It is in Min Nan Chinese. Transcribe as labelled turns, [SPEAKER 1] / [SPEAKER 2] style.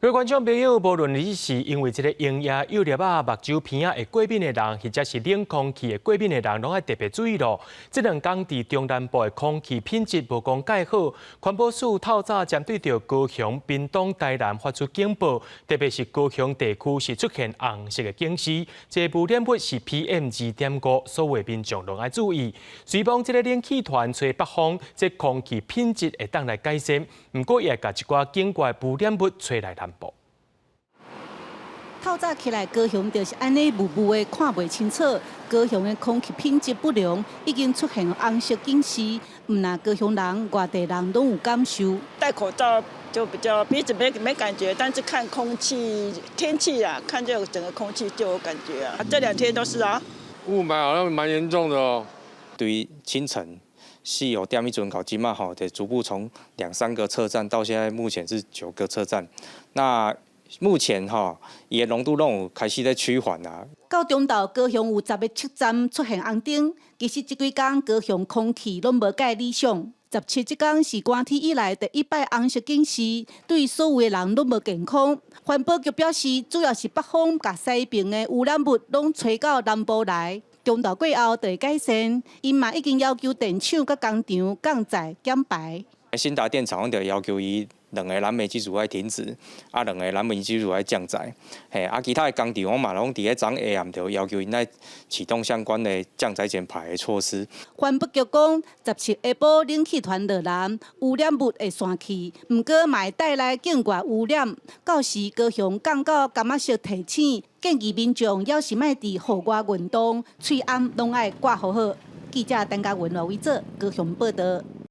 [SPEAKER 1] 各位觀眾朋友，無論你是因為這个螢夜幼粒仔目睭鼻仔會過敏的人，或者是冷空氣會過敏的人，攏愛特別注意囉。這兩工佇中南部的空氣品質無講蓋好，環保署透早針對著高雄、屏東、台南發出警報，特別是高雄地區是出現紅色的警示，這個污染物是 PM 2.5，所有民眾攏愛注意。雖罔這个冷氣團吹北風，這空氣品質會當來改善，毋過也會共一寡境外污染物吹來南部。
[SPEAKER 2] 透早起來，高雄就是按呢霧霧的，看袂清楚。高雄的空氣品質不良，已經出現紅色警示。毋但高雄人，外地人攏有感受。
[SPEAKER 3] 戴口罩就比較鼻子沒感覺，但是看空氣天氣啊，看這個整個空氣就有感覺啊。這兩天都是啊。
[SPEAKER 4] 霧霾好像蠻嚴重的哦。
[SPEAKER 5] 對清晨4、5點彼陣到這馬吼，就逐步從兩三個測站到現在目前是九個測站。那目前吼，伊的濃度攏有開始咧趨緩啊。
[SPEAKER 2] 到中晝，高雄有十個測站出現紅燈，其實這幾工高雄空氣攏無蓋理想。17這工是寒天以來第一擺紅色警示，對所有的人攏無健康。環保局表示，主要是北風共西爿的污染物攏吹到南部來，中晝過後就會改善。𪜶嘛已經要求電廠佮工廠降載減排。
[SPEAKER 5] 興達電廠就要求伊兩个燃煤機組愛停止，啊，兩个燃煤機組愛降載，嘿，啊，其他的工廠我嘛攏佇咧昨下暗就要求𪜶愛啟動相關的降載減排的措施。
[SPEAKER 2] 環保局講，17下晡冷氣團落南，污染物會散去，毋過嘛會帶來境外污染。到時高雄降到柑仔色提醒，建議民眾猶是莫佇戶外運動，喙罨攏愛掛好好。記者陳嘉文、羅偉哲高雄報導。